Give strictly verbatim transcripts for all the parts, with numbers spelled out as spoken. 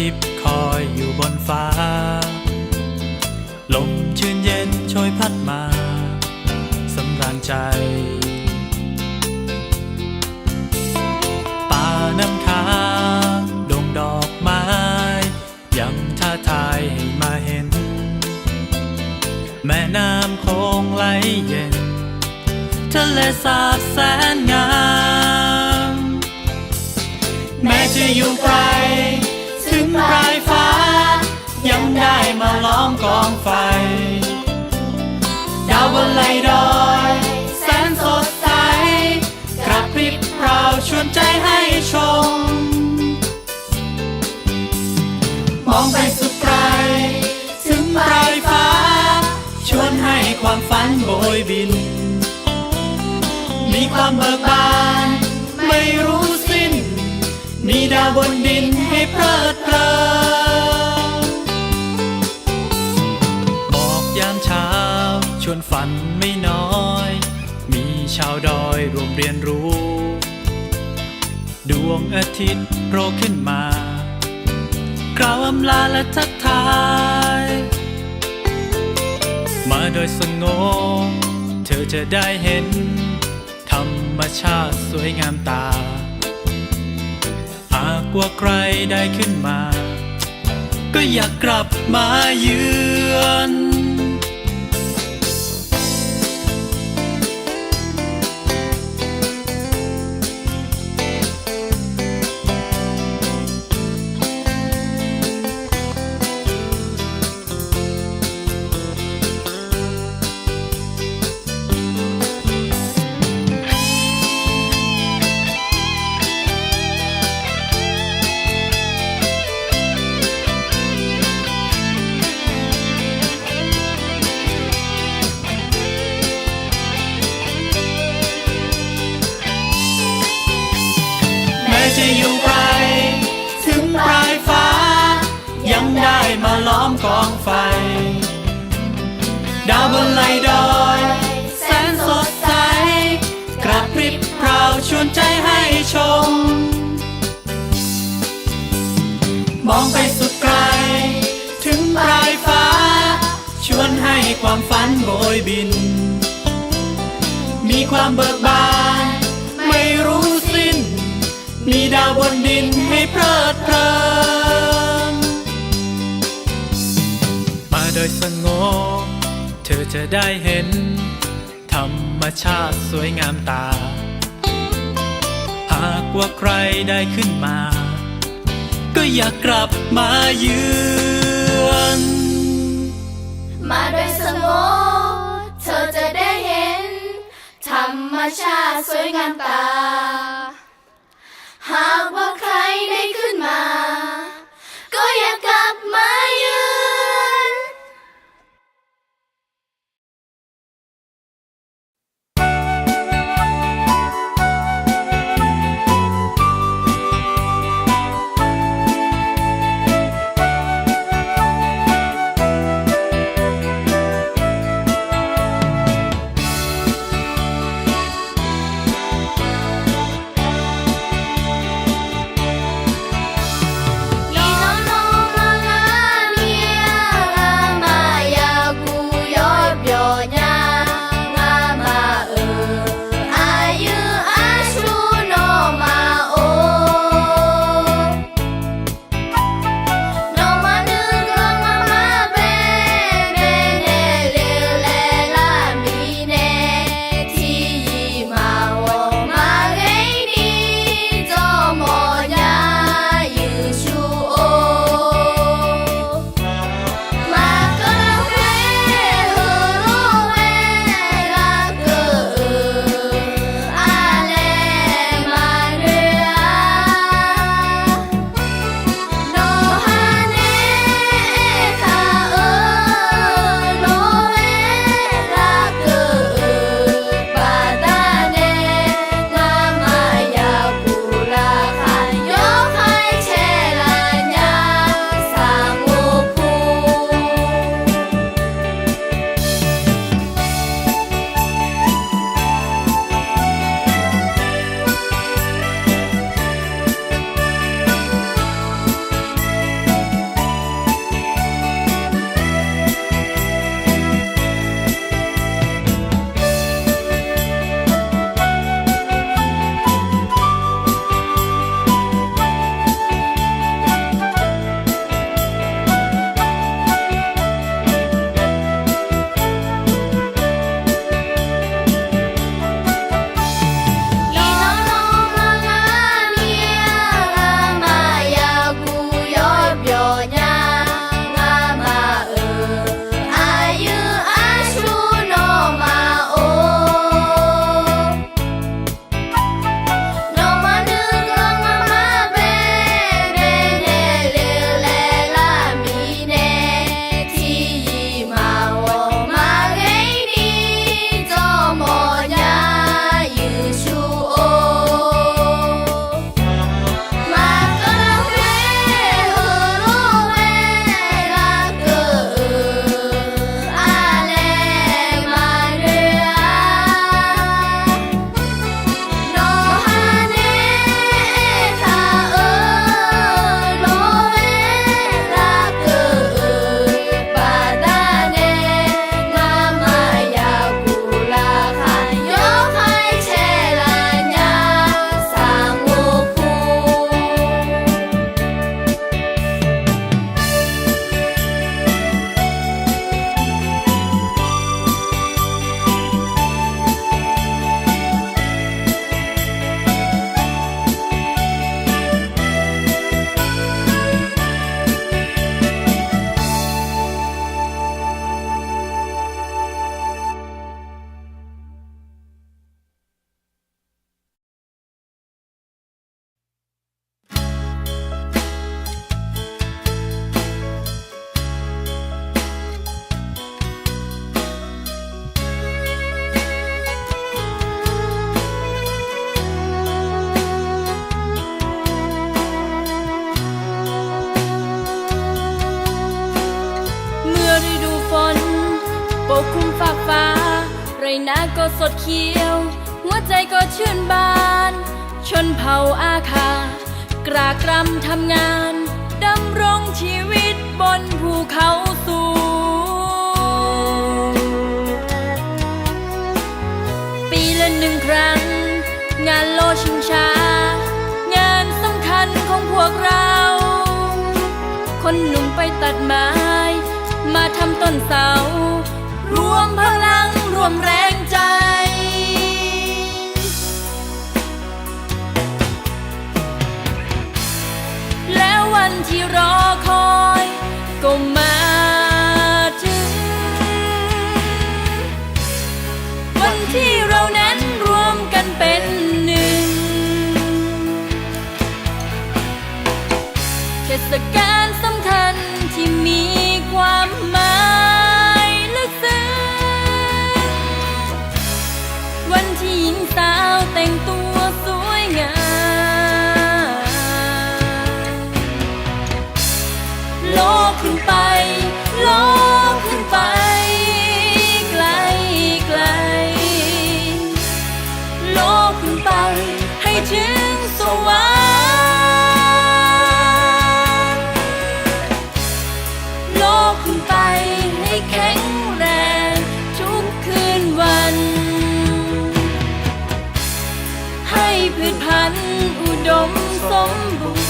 ทิพย์คอยอยู่บนฟ้า ลมชื่นเย็นโชยพัดมา สำราญใจ ป่าน้ำค้าง ดงดอกไม้ ยังท้าทายให้มาเห็น แม่น้ำโขงไหลเย็น ทะเลสาบแสนงาม แม้จะอยู่ไกลถึงปลายฟ้า ยังได้มาล้อมกองไฟ ดาวบนไหล่ดอยแสนสดใส กระพริบพราวชวนใจให้ชม มองไปสุดไกลถึงปลายฟ้า ชวนให้ความฝันโบยบิน มีความเบิกบานไม่รู้สิ้น มีดาวบนดินให้เพลิดเพลิน หมอกยามเช้าชวนฝันไม่น้อย มีชาวดอยร่วมเรียนรู้ ดวงอาทิตย์โผล่ขึ้นมา กล่าวอำลาและทักทาย มาดอยสะโง เธอจะได้เห็น ธรรมชาติสวยงามตา หากว่าใครได้ขึ้นมา ก็อยากกลับมาเยือน แม้จะอยู่ไกลถึงปลายฟ้า ยังได้มาล้อมกองไฟ ดาวบนไหล่ดอยแสนสดใส กระพริบพราวชวนใจให้ชม มองไปสุดไกลถึงปลายฟ้า ชวนให้ความฝันโบยบิน มีความเบิกบานไม่รู้สิ้น มีดาวบนดินให้เพลิดเพลิน มาดอยสะโง เธอจะได้เห็น ธรรมชาติสวยงามตา หากว่าใครได้ขึ้นมา ก็อยากกลับมาเยือน มาดอยสะโง เธอจะได้เห็น ธรรมชาติสวยงามตา หากว่าใครได้ขึ้นมา ก็อยากกลับมาเยือน ก็สดเขียว หัวใจ๋ก็ชื่นบาน ชนเผ่าอาข่า กล้ากล้ำทำงาน ดำรงชีวิตบนภูเขาสูง ปีละหนึ่งครั้ง งานลอชิงช้า งานสำคัญของพวกเรา คนหนุ่มไปตัดไม้ มาทำต้นเสา รวมพลังรวมแรงใจ๋ แล้ววันที่รอคอยก็มาถึง วันที่เรานั้นรวมกันเป็นหนึ่ง เทศกาลสำคัญที่มีความหมายลึกซึ้ง วันที่หญิงสาวแต่งตัวสวยงาม ลอยขึ้นไป ลอยขึ้นไป ไกลไกล ลอยขึ้นไปให้ถึงสวรรค์ ลอยขึ้นไปให้แข็งแรงทุกคืนวัน ให้พืชพันธุ์อุดมสมบูรณ์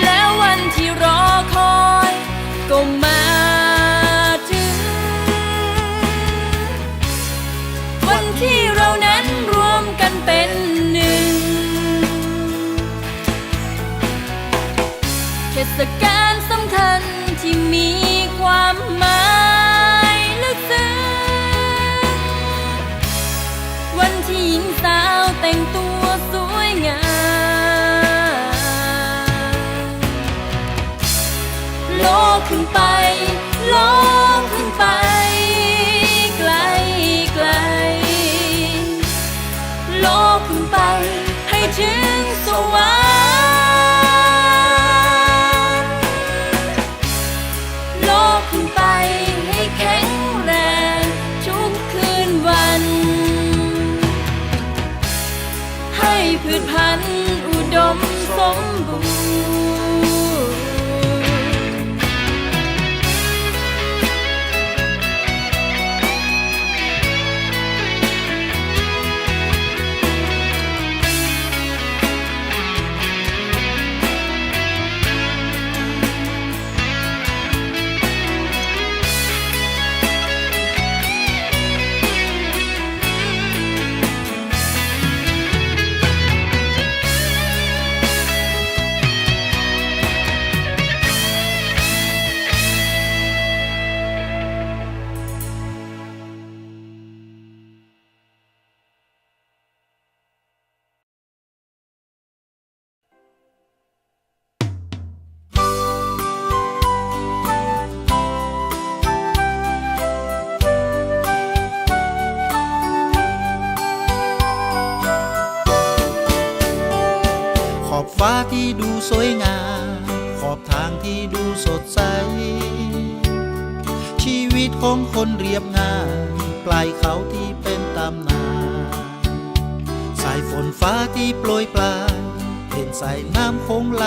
แล้ววันที่รอคอยก็มาถึง วันที่เรานั้นรวมกันเป็นหนึ่ง เทศกาลสำคัญที่มีความหมายลึกซึ้ง วันที่หญิงสาวแต่งตัวสวยงาม ลอยขึ้นไป ลอยขึ้นไป ไกลไกล ลอยขึ้นไปให้ถึงสวรรค์ ลอยขึ้นไปให้แข็งแรงทุกคืนวัน ให้พืชพันธุ์อุดมสมบูรณ์ ขอบฟ้าที่ดูสวยงาม ขอบทางที่ดูสดใส ชีวิตของคนเรียบง่าย ปลายเขาที่เป็นตำนาน สายฝนฟ้าที่โปรยปราย เห็นสายน้ำโขงไหล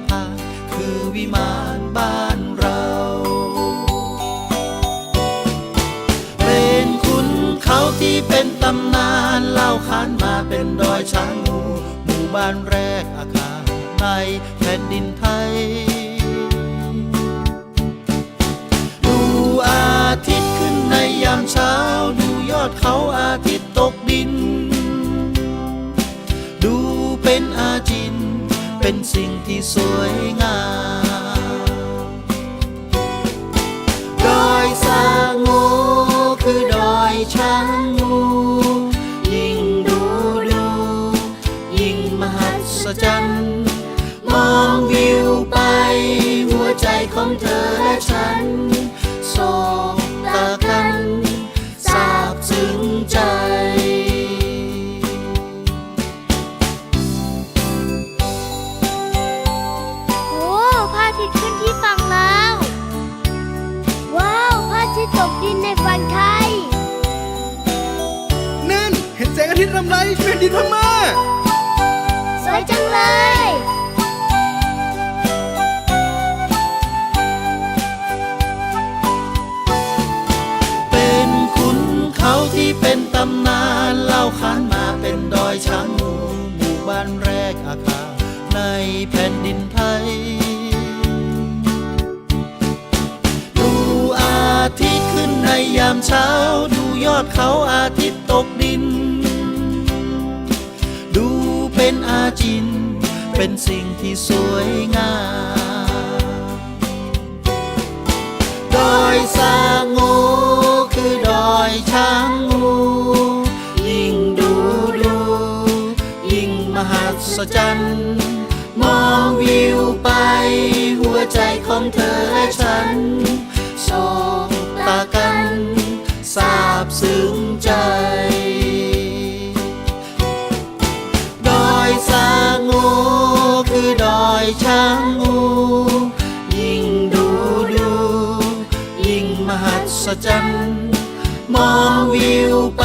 ผ่าน คือวิมานบ้านเรา เป็นขุนเขาที่เป็นตำนาน เล่าขานมาเป็นดอยช้างงู หมู่บ้านแรกอาข่าในแผ่นดินไทย ดูอาทิตย์ขึ้นในยามเช้า ดูยอดเขาอาทิตย์ตกดิน ดูเป็นอาจิน เป็นสิ่งที่สวยงาม ของเธอและฉัน สบตากัน ซาบซึ้งใจ โอ้ พระอาทิตย์ขึ้นที่ฝั่งลาว ว้าว พระอาทิตย์ตกดินในฝั่งไทย นั่น เห็นแสงอาทิตย์รำไรแผ่นดินพม่า สวยจังเลย เป็นขุนเขาที่เป็นตำนาน เล่าขานมาเป็นดอยช้างงู หมู่บ้านแรกอาคาในแผ่นดินไทย ดูอาทิตย์ขึ้นในยามเช้า ดูยอดเขาอาทิตย์ตกดิน ดูเป๋นอาจิน เป๋นสิ่งที่สวยงาม ดอยสะโงคือดอยช้างงู ยิ่งดูดู ยิ่งมหัศจรรย์ มองวิวไป หัวใจของเธอและฉัน สบตากัน ซาบซึ้งใจ ดอยสะโงคือดอยช้างงู ยิ่งดูดู ยิ่งมหัศจรรย์ มองวิวไป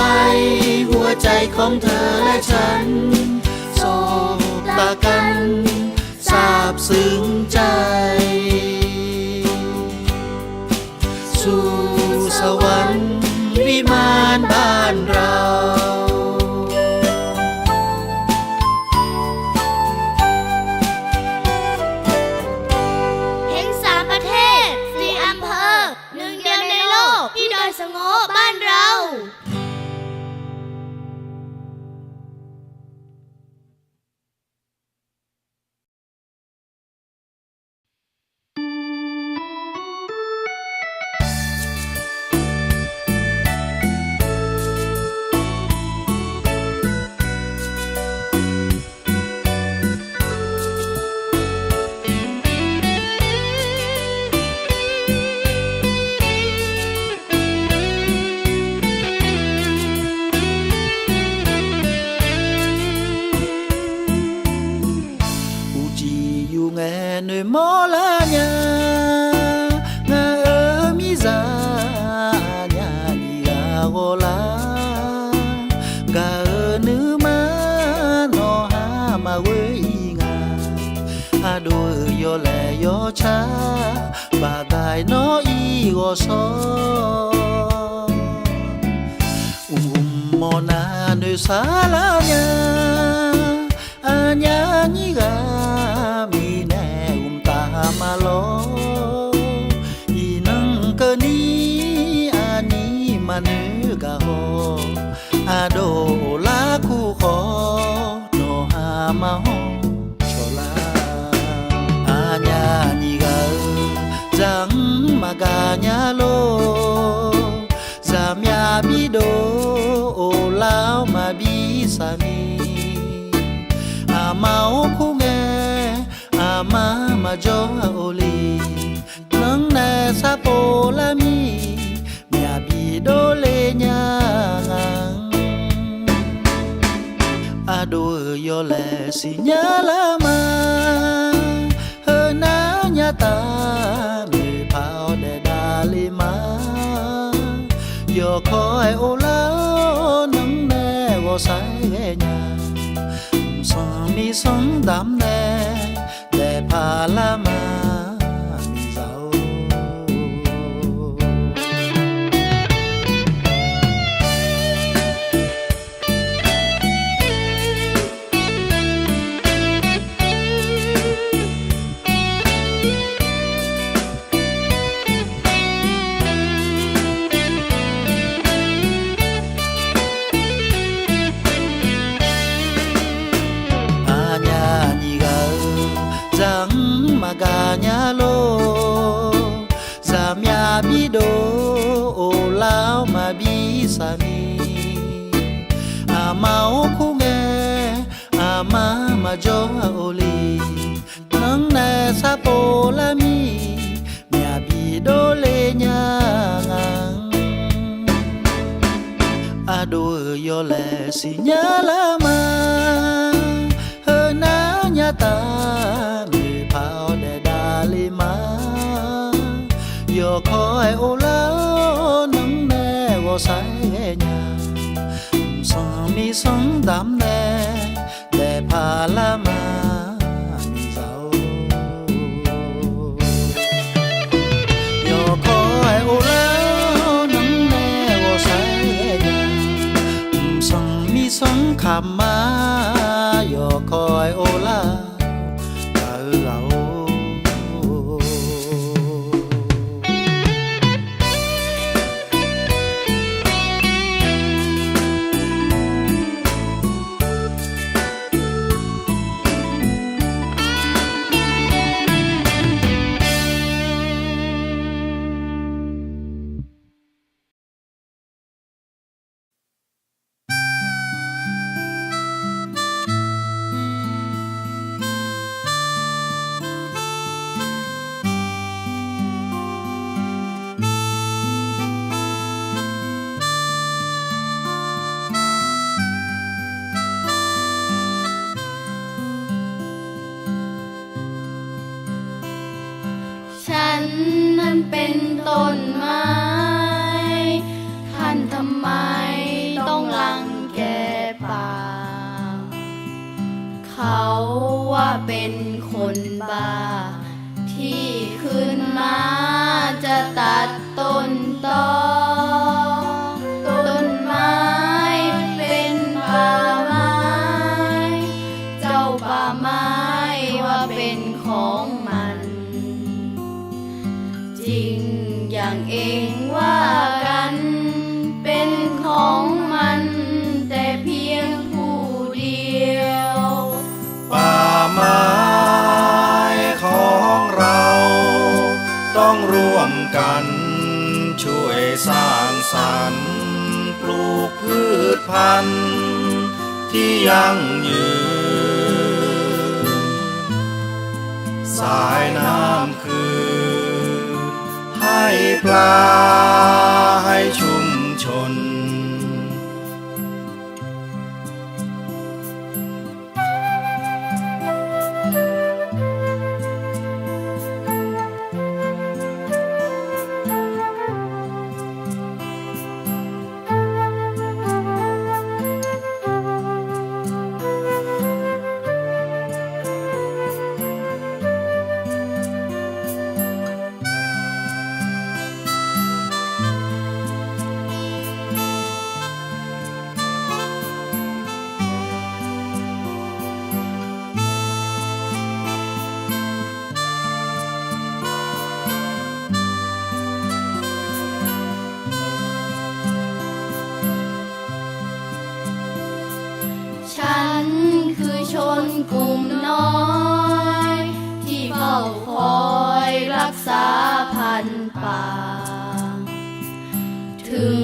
หัวใจของเธอและฉัน สบตากัน ซาบซึ้งใจ สู่สวรรค์วิมานบ้านเรา เห็นสามประเทศ สี่อำเภอ หนึ่งเดียวในโลก ที่ดอยสะโงบ้านเรา ဦးကြည်ယူငယ်နွေမော်လၢညါ ငါအၢမံစၢ် အညါနံၣ်ဂၤဂီၤလၢ် ဂၤအၢနုမါ နီၢ်ဟါမၢ်ဝဲအံၤငါ အဒိၣ်အၢယီၤလဲၣ်ယီၤဆါ ဘၣ်ဒၣ်နီၢ်အံၤဂီၤစီ အုမ်အုမ်မီၢ်နၤနွံစါလၢညါ အညါနံၣ်ဂၤ မံန့ၢ်အုမ်တၢ်မၤလီၤ အံၤနုၢ်ကနံၣ် အနံၣ်မၤနၢၤကဟီ အဒိၣ်အိၣ်လၢခူၣ်ဃီ နီၢ်ဟါမၢ်ဟီၣ် ဆီၣ်လၢ် အညါနံၣ်ဂၤဧၢ စၢ်မၤကၤညါလိၤ စၢ်မၠၣ်ဘံၣ်ဒိၣ် အိၣ်လၢမၤဘံၣ်စၢ်မံၤ အမါအိၣ်ခူၣ်ငဲ အမါမၤကၠီအိၣ်လံ နုၢ်နဲၣ်ဆၣ်ဖိလၢမံၤ မၠၣ်ဘံၣ်ဒိၣ်လၢညါ အဒိၣ်အၢယီၤလဲၣ်စံၣ်ညါလၢမါ ဟၢနၤညါတၢ် မ့ၢ်ဖးအီၤဒဲးဒၣ်လံမါ ယီၤခီအဲၣ်အိၣ်လၢ နုၢ်နဲၣ်ဂီၤစဲဂဲၤညါ ဆၢမံဆၢဒၣ်နဲၣ် လဲၤဖးလၢမါ မံၤစၢ်ဧၢ အညါနံၣ်ဂၤဧၢ စၢ်မၤကၤညါလိၤ စၢ်မၠၣ်ဘံၣ်ဒိၣ် အိၣ်လၢမၤဘံၣ်စၢ်မံၤ အမါအိၣ်ခူၣ်ငဲ အမါမၤကၠီအိၣ်လံ နုၢ်နဲၣ်ဆၣ်ဖိလၢမံၤ ดูยอแลสิญาละมา เฮอหน้าญาต๋า เมย์พาแดดาลีมา ยอคอยโอลา นังแม่ว่าใสแก่ญา สังมีสังดำแน่ แด่พาละมา มีเจ้า ยอคอยโอลา นังแม่ว่าใสแก่ญา สังมีสังคำมา ยอคอยโอลา เจ้า ฉันนั้นเป็นต้นไม้ ท่านทำไมต้องรังแกป่า เขาว่าเป็นคนบ้า ที่ขึ้นมาจะตัดต้นตอ ต้นไม้เป็นป่าไม้ เจ้าป่าไม้ว่าเป็นของมัน จริงอย่างเองว่ากั๋น เป็นของมันแต่เพียงผู้เดียว ป่าไม้ของเราต้องร่วมกั๋นช่วยสร้างสรรค์ปลูกพืชพันธุ์ที่ยั่งยืน สายน้ำคืนให้ปลาให้ชุมชน ฉันคือชนกลุ่มน้อย ที่เฝ้าคอยรักษาพันธุ์ป่า ถึง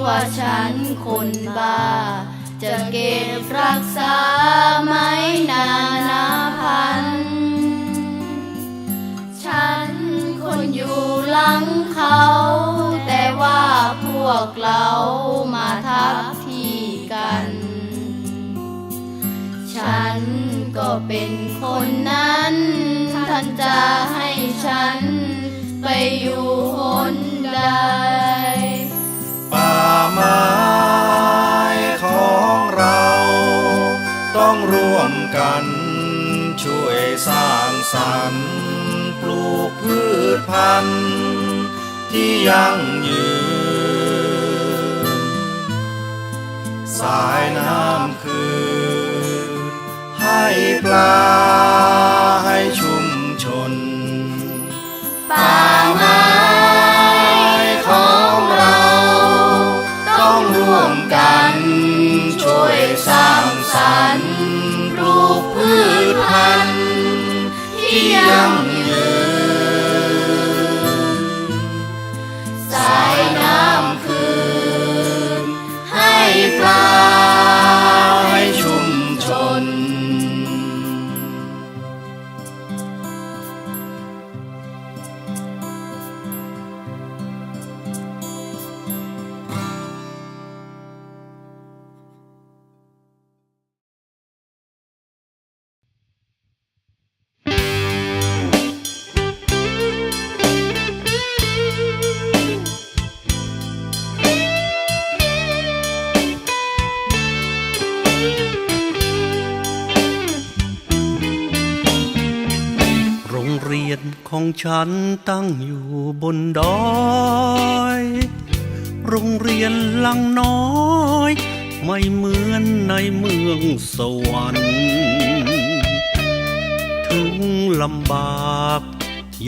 ว่าฉันคนบ้า จะเก็บรักษาไม้นานาพันธุ์ ฉันคนอยู่หลังเขา แต่ว่าพวกเรามาทับที่กั๋น ฉันก็เป็นคนนั้น ท่านจะให้ฉันไปอยู่หนใด ป่าไม้ของเราต้องร่วมกั๋นช่วยสร้างสรรค์ปลูกพืชพันธุ์ที่ยั่งยืน สายน้ำคืนให้ปลาให้ชุมชน ป่าไม้ของเราต้องร่วมกั๋นช่วยสร้างสรรค์ปลูกพืชพันธุ์ที่ยั่งยืน สายน้ำคืนให้ปลาให้ชุมชน ฉันตั้งอยู่บนดอย โรงเรียนหลังน้อย ไม่เหมือนในเมืองสวรรค์ ถึงลำบาก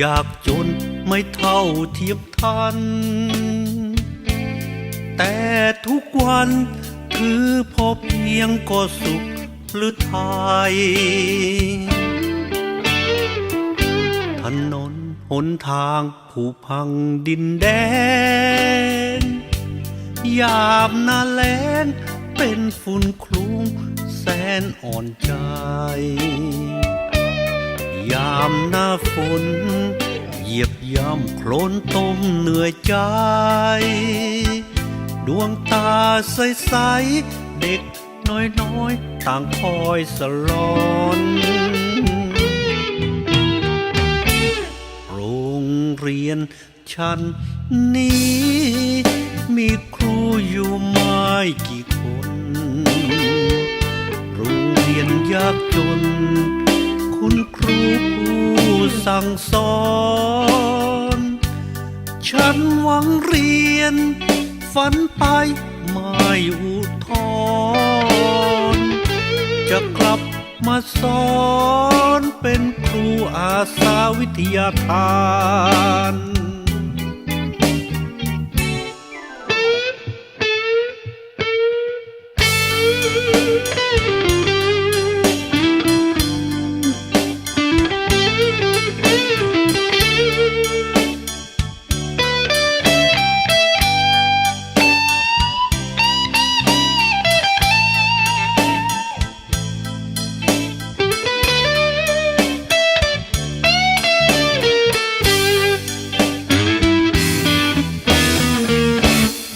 ยากจนไม่เท่าเทียมทัน แต่ทุกวันคือพอเพียงก็สุข หรือไทย ถนนหนทางผุพังดินแดง ยามหน้าแล้งเป็นฝุ่นคลุ้งแสนอ่อนใจ ยามหน้าฝนเหยียบย่ำโคลนต้มเหนื่อยใจ ดวงตาใสๆ เด็ก น้อยๆ ต่างคอยสลอน โรงเรียนชั้นนี้ มีครูอยู่ไม่กี่คน โรงเรียนยากจน คุณครูผู้สั่งสอน ฉันหวังเรียน ฝันไปไม่อุทธรณ์ จะกลับมาสอนเป็นครูอาสาวิทยาทาน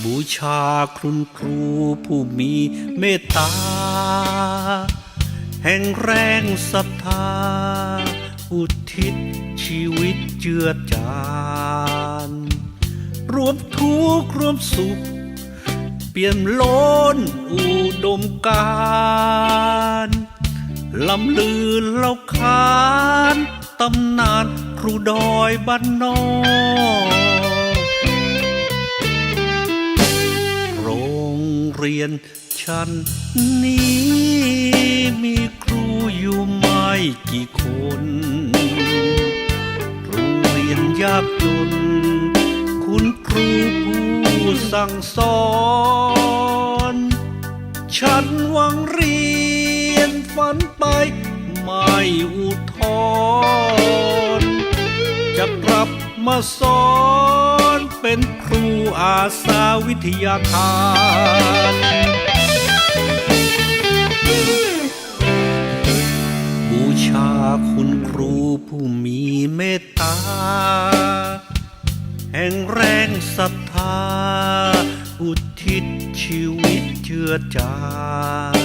บูชาคุณครูผู้มีเมตตา แห่งแรงศรัทธา อุทิศชีวิตเจือจาน รวมทุกข์รวมสุข เปี่ยมล้นอุดมการณ์ ล่ำลือเล่าขาน ตำนานครูดอยบ้านนอก โรงเรียน ชั้นนี้มีครูอยู่ไม่กี่คน โรงเรียนยากจน คุณครูผู้สั่งสอน ฉันหวังเรียนฝันไปไม่อุทธรณ์ จะกลับ มาสอนเป็นครูอาสาวิทยาทาน บูชาคุณครูผู้มีเมตตา แห่งแรงศรัทธา อุทิศชีวิตเจือจาน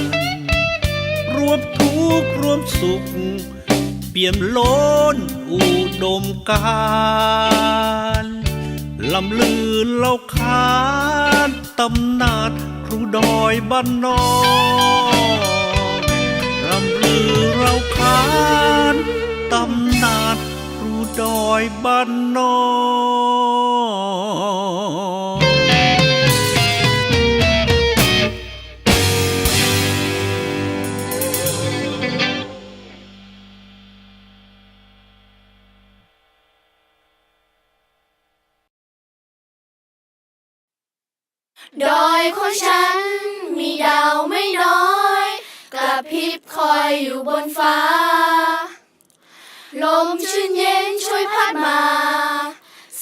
รวมทุกข์รวมสุข เปี่ยมล้นอุดมการณ์ ล่ำลือเล่าขานตำนานครูดอยบ้านนอก ล่ำลือเล่าขานตำนานครูดอยบ้านนอก ดอยของฉันมีดาวไม่น้อย กระพริบคอยอยู่บนฟ้า ลมชื่นเย็นช่วยพัดมา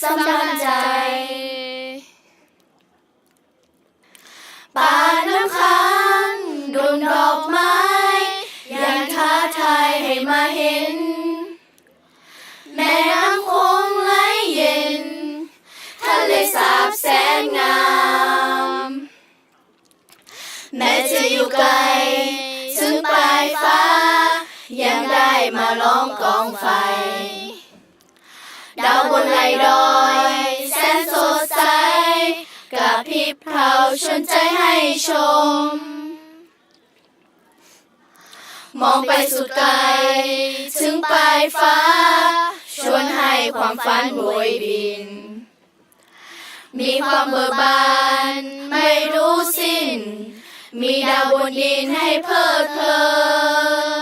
สบายใจ ป่าน้ำค้างดงดอกไม้ ยังท้าทายให้มาเห็น แม่น้ำโขงไหลเย็น ทะเลสาบแสนงาม แม้จะอยู่ไกลถึงปลายฟ้า ยังได้มาล้อมกองไฟ ดาวบนไหล่ดอยแสนสดใส กระพริบพราวชวนใจให้ชม มองไปสุดไกลถึงปลายฟ้า ช ชวนให้ความฝันโบยบิน มีความเบิกบานไม่รู้สิ้น มีดาวบนดินให้เพลิดเพลิ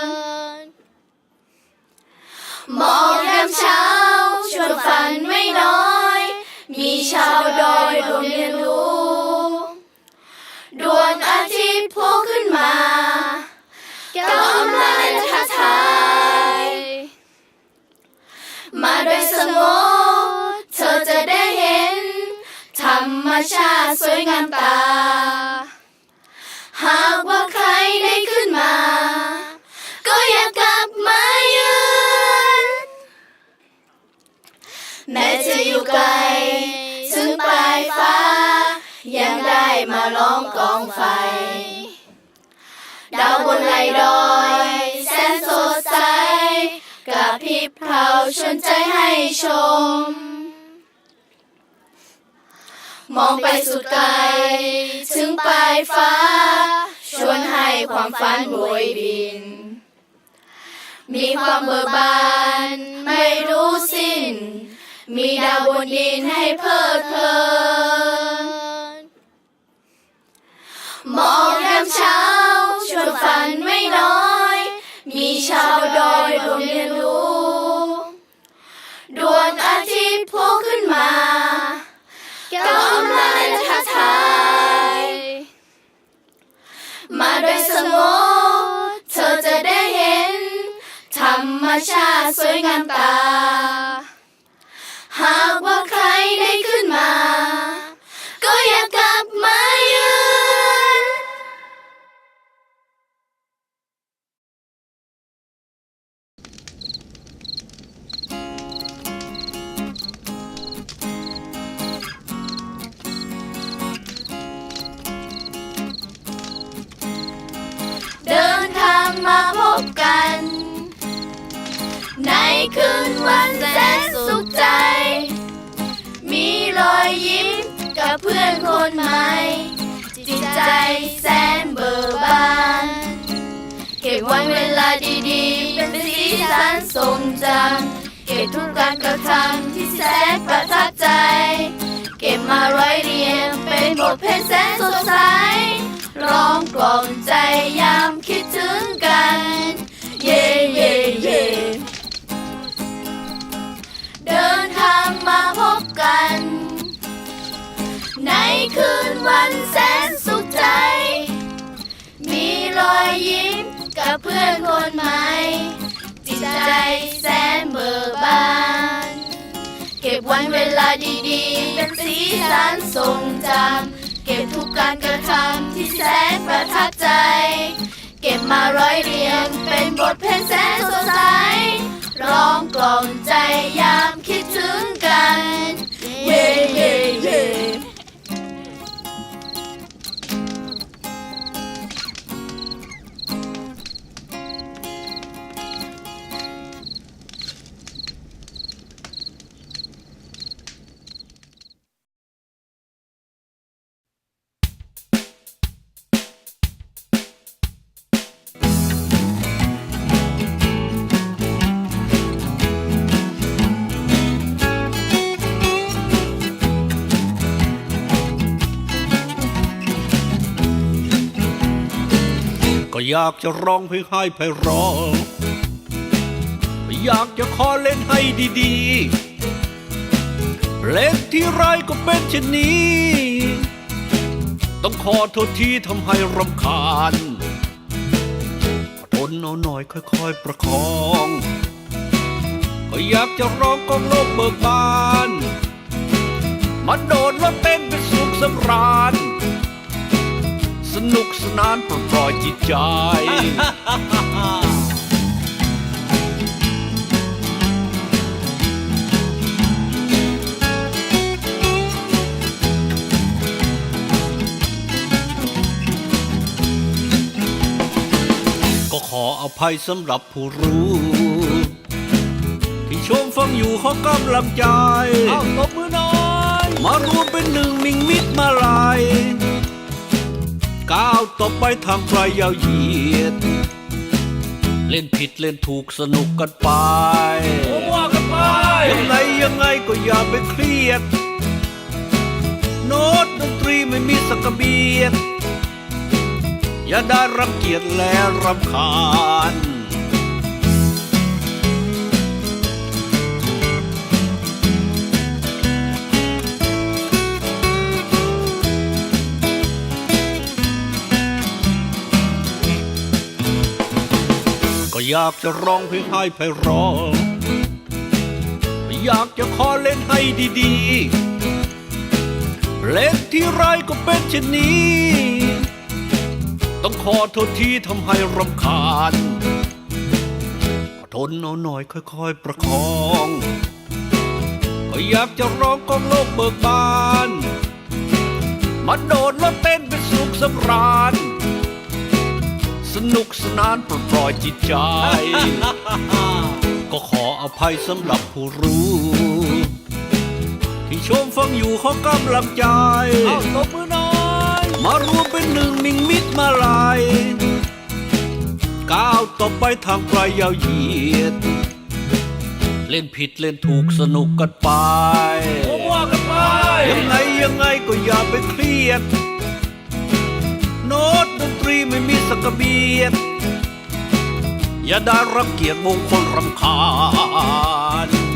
น หมอกยามเช้าชวนฝันไม่น้อย มีชาวดอยร่วมเรียนรู้ ดวงอาทิตย์โผล่ขึ้นมา ก้าวอำลาและทักทาย มาดอยสะโงด เธอจะได้เห็น ธรรมชาติสวยงามตา หากว่าใครได้ขึ้นมา ก็อย่ากลับมาเยือน แม้จะอยู่ไกลถึงปลายฟ้า ยังได้มาล้อมกองไฟ ดาวบนไหล่ดอยแสนสดใส กระพริบพราวชวนใจให้ชม มองไปสุดไกลถึงปลายฟ้า ชวนให้ความฝันโบยบิน มีความเบิกบานไม่รู้สิ้น มีดาวบนดินให้เพลิดเพลิน หมอกยามเช้าชวนฝันไม่น้อย มีชาวดอยร่วมเรียนรู้ ดวงอาทิตย์โผล่ขึ้นมา ก้าวอำลาและทักทาย มาดอยสะโงด เธอจะได้เห็น ธรรมชาติสวยงามตา หากว่าใครได้ขึ้นมา ก็อย่ากลับมาเยือน เดินทางมาพบกัน ในคืนวันแสนสุขใจ มีรอยยิ้มกับเพื่อนคนใหม่ จิตใจแสนเบิกบาน เก็บวันเวลาดีๆ เป็นสีสันทรงจำ เก็บทุกการกระทำที่แสนประทับใจ เก็บมาร้อยเรียงเป็นบทเพลงแสนสดใส ร้องกล่อมใจยามคิดถึงกัน เย่ เย่ เย่ เดินทางมาพบกัน ในคืนวันแสนสุขใจ มีรอยยิ้มกับเพื่อนคนใหม่ จิตใจแสนเบิกบาน เก็บวันเวลาดีๆ เป็นสีสันทรงจำ เก็บทุกการกระทำที่แสนประทับใจ เก็บมาร้อยเรียงเป็นบทเพลงแสนสดใส ร้องกล่อมใจยามคิดถึงกัน เย่ เย่ เย่ ก็อยากจะร้องเพลงให้ไพเราะ อยากจะขอเล่นให้ดีๆ เล่นทีไรก็เป็นเช่นนี้ ต้องขอโทษทีทำให้รำคาญ ทนเอาหน่อยค่อยๆประคอง ก็อยากจะร้องกองโลกเบิกบาน มาโดดรถเต้นเป็นสุขสำราญ สนุกสนานปลดปล่อยจิตใจ ก็ขออภัยสำหรับผู้รู้ ที่ชมฟังอยู่ขอกำลังใจ เอ้า ตบมือหน่อย มารวมเป็นหนึ่งมิตรมาลัย ก้าวต่อไปทางไกลยาวเหยียด เล่นผิดเล่นถูกสนุกกันไป ว่ากันไป ยังไงยังไงก็อย่าไปเครียด โน้ตดนตรีไม่มีสักกระเบียด อย่าได้รังเกียจและรำคาญ ก็อยากจะร้องเพลงให้ไพเราะ อยากจะขอเล่นให้ดีๆ เล่นทีไรก็เป็นเช่นนี้ ต้องขอโทษทีทำให้รำคาญ ก็ทนเอาหน่อยค่อยๆประคอง ก็อยากจะร้องกองโลกเบิกบาน มาโดดแล้วเต้นเป็นสุขสำราญ สนุกสนานปลดปล่อยจิตใจ ก็ขออภัยสำหรับผู้รู้ ที่ชมฟังอยู่ขอกำลังใจ เอ้า ตบมือหน่อย มารวมเป็นหนึ่งมิงมิตรมาลัย ก้าวต่อไปทางไกลยาวเหยียด เล่นผิดเล่นถูกสนุกกันไป ว่ากันไป ยังไงยังไงก็อย่าไปเครียด โน้ตดนตรีไม่มีสักกระเบียด อย่าได้รังเกียจวงคนรำคาญ